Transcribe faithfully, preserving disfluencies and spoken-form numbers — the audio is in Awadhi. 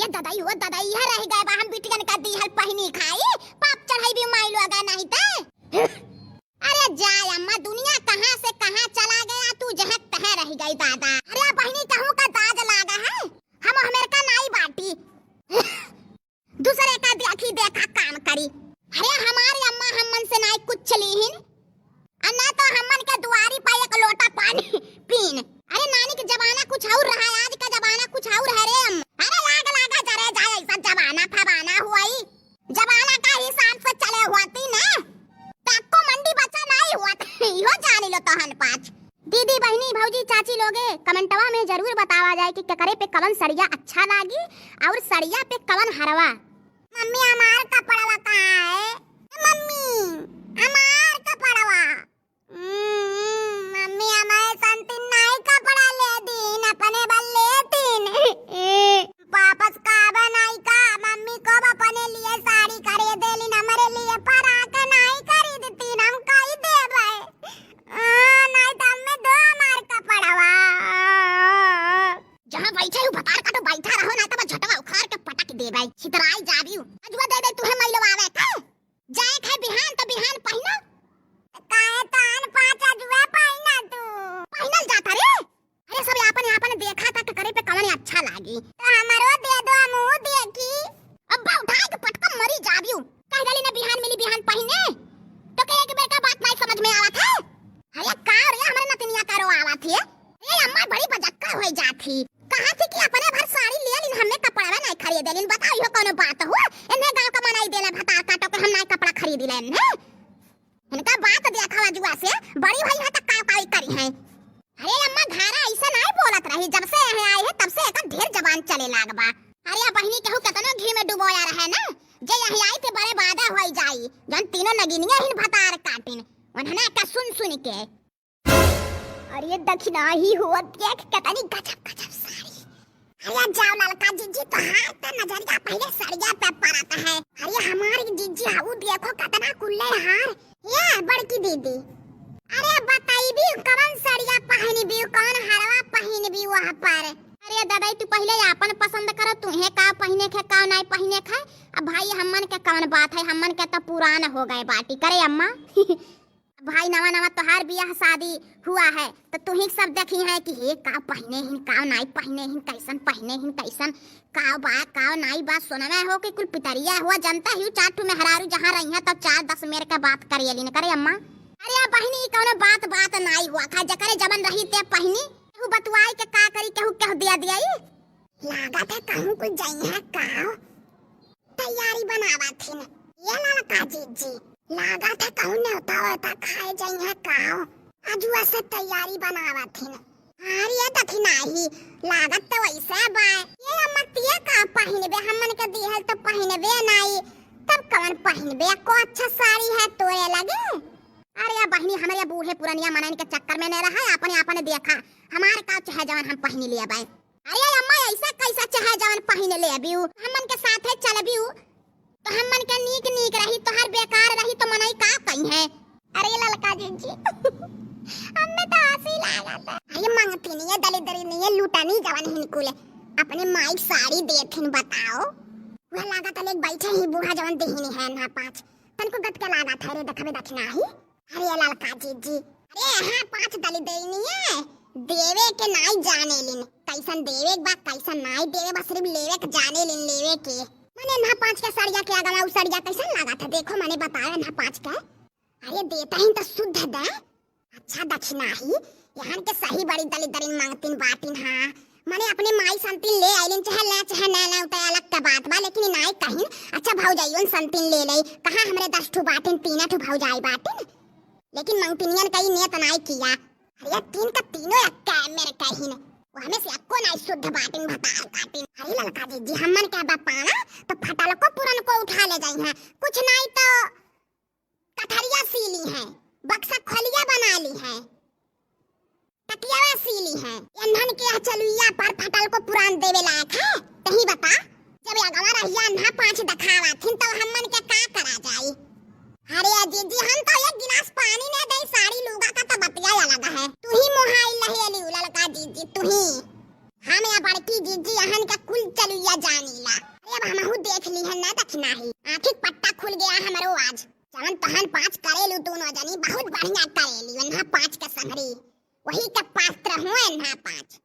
ये ददाई हो ददाई, यह रह गए बा हम बिटियन का दीहल पहिनी खाई, पाप चढ़ाई भी माई लोग नहीं ते। अरे जा अम्मा, दुनिया कहाँ से कहाँ चला गया, तू जहाँ तहाँ रह गई दादा। अरे बहिनी, कहूँ का दाज लागा है, हम हमेर का नाई बाटी। दूसरे का देखी देखा काम करी। अरे हमारी अम्मा हमन से नाई कुछ लीहिन, और ना तो हमन के दुआरी पर एक लोटा पानी पीन। अरे नानी के जमाना कुछ और रहा है, आज का जमाना कुछ और है रे अम्मा। अरे लाग लागा जरे जाए, ऐसा जमाना फमाना हुआ ही। जमाना का हिसाब से चले होती ना, तो आपको मंडी बचा नहीं हुआ था। इहो जान लो तोहन पाँच। दीदी, बहिनी, भौजी, चाची लोगे, कमेंटवा में जरूर बतावा जाए कि केकरे पे कवन सड़िया अच्छा लागी और सड़िया पे कवन हरवा। मम्मी, हमार कपड़वा कहाँ है? मम्मी, हमार कपड़वा। हम्म, मम्मी, हमारे संतीन नाई कपड़ा ले दीन, अपने बल ले दीन। वापस का बनाई का? मम्मी को अपने लिए साड़ी खरीदे लीन, हमारे लिए फराक नाई खरीदतीन, हम कई देबै। आ, नाई तो हमें दो हमार कपड़वा। जहाँ बैठे हो भतार का तो बैठा रहो, ना तो मैं झटवा उखाड़ के पटक देबै। छितराई जाबियो। अजुआ दे दे तुहे मैलवा आवे का? जाए खाए बिहान तो बिहान पहिना। काहे तो अन पाँच अजुए पहिना तू? पहिनल जाता रे। अरे सब आपन आपन देखा था केकरे पे कवन अच्छा लागी। तो हमरो दे दो, हमहू देखी। अब उठाए के पटका मरी जाबियो। कह देली ना बिहान मिली बिहान पहिने। तो के एक बेर का बात नहीं समझ में आवत है? अरे का रे हमरे नतिनिया का रो आवत है? ए अम्मा बड़ी बजक्का होई जात ही। कहा थी कि अपने भर साड़ी ले लिन, हमें कपड़ा नहीं खरीदे लिन। बताओ इहो कौनो बात हुआ? इन्हें गाँव का मनाई देले भतार काटो के हम नहीं कपड़ा खरीद लेन है। इनका बात देखा अजुआ से बड़ी हुई है तो काव कावी करी है। अरे अम्मा घारा ऐसे नहीं बोलत रही, जब से यहाँ आई है तब से एक ढेर जबान चले लाग बा। अरे बहिनी केहू केतनो घी में डुबोया रहे ना, जे यहाँ आई थे बड़े बादा होई जाई, जौन तीनों नगिनिया हिन भतार काटिन, उन्हने का सुन सुन के। अरे दखिनाही हुआ देख केतनी गजब गजब साड़ी। अरे जाओ ललका जीजी, तोहार त नजरिया पहिले सड़िया पे पड़त है। अरे हमारी जीजी हऊ देखो केतना कुल्ले हार। ये बड़की दीदी, अरे बताइबी कवन सड़िया पहिनबी, कवन हरवा पहिनबी वहाँ पर? अरे दादा तू पहिले आपन पसंद करो, तुहे का पहिने के का नहीं पहिने के। अब भाई हमन के कवन बात है, हमन के तो पुरान हो गए बाटी करे अम्मा। भाई नवा नवा तोहार बियाह शादी हुआ है तो तुही सब देखी है कि हे का पहिने हिन, का नाई पहिने हिन, कैसन पहिने हिन, कैसन का बा का नाई बा। सोनवा हो कि कुल पितरिया हुआ, जनता ही चार ठू मेहरारू जहाँ रही है तो चार दस मेर के बात करिए लिन करे अम्मा। अरे बहिनी ई कौनो बात बात नाई हुआ खा, जकरे जवन रही ते पहिनी, केहू बतुआई के का करी, केहू केहू दिया दिया ई। लागत है कहूँ कुछ जाई है का। तैयारी बनावत हिन। ये ललका जीजी, लागत है कहूँ न्योता वोता खाए जाई है काओ। अजुआ से तैयारी बनावत हिन। अरे ये दखिनाही, लागत तो वैसे बा। ये अम्मा तिये का पहिनबे, हमन के दिहल तो पहिनबे नाई। तब कवन पहिनबे? को अच्छा साड़ी है तोरे लगे? अरे या बहिनी, हमरे बूढ़े पुरनिया मनन के चक्कर में नहीं रहा, आपने आपने देखा, हमारे का चाहे जवन हम पहिन लिया बाय। अरे अम्मा, ऐसा कैसा चाहे जवन पहिन ले अबियू, हमन के साथे चल अबियू, तो हमन के नीक नीक रही, तोहर बेकार रही तो मनई का कही है? अरे ललका जीजी, हमें तो हंसी लागत है। अरे मंगती नहीं है, दलिद्री नहीं है, लूटा नहीं जवन हिनकुले अपने माई साड़ी देथिन बताओ। वह लागत है लेक बैठे ही बूढ़ा जवन देहिन है ना पाँच, तनको गत के लागत है रे, देखबे दखिनाही। अरे ललका जीजी, अरे हाँ पाँच दली देनी है, देवे के नाई जाने लिन, कैसन देवे के बा कैसन नाई देवे बा, सिर्फ लेवे के जाने लिन, लेवे के। मने ना पाँच के सड़िया के आगवा उ सड़िया कैसन लागत है, देखो मने बतावे ना पाँच के। अरे देता ही तो शुद्ध दे। अच्छा दखिनाही, यहाँ के सही बड़ी दली दलिन मांगतिन बाटिन हाँ, मने अपने माई संतिन ले आइलिन, चाहे ले चाहे ना ले, उतय अलग के बात बा, लेकिन ई नाई कहिन। अच्छा भौजाइयोन संतिन ले ले, कहाँ हमरे दस ठू बाटिन, तीन ठू भौजाई बाटिन, लेकिन मंगतिनियन कई नेत नाई किया। अरे तीन का तीनों एक मेरे कहिन, वो हमें से अक्को नाई शुद्ध बाटिन भतार काटिन। अरे ललका जीजी हमन के बा पाना तो फटल को पुरन को उठा ले जाई हैं, कुछ नाई तो कथरिया सी ली हैं, बक्सा खोलिया बना ली हैं, तकियावा सी ली हैं। एन्हन के यह चलुइया पर फटल को पुरान देवे लायक है? तही बता, जब अगवा रहिया अन्हा पाँच दखावा थिन तो हमन के का करा जाई? अरे जीजी, हम तो एक गिलास पानी न दे, साड़ी लूगा का तो बतिया अलग है। तू ही मोहाई लहेली ललका जीजी, तू ही। हम या बड़की जीजी अहन के कुल चलुइया जानीला। या हमरो आज, जवन तहन पाँच करेलू दोनों जनी, बहुत बढ़िया करेली। एन्हा पाँच के संगरी, वही के पात्र हो एन्हा पाँच।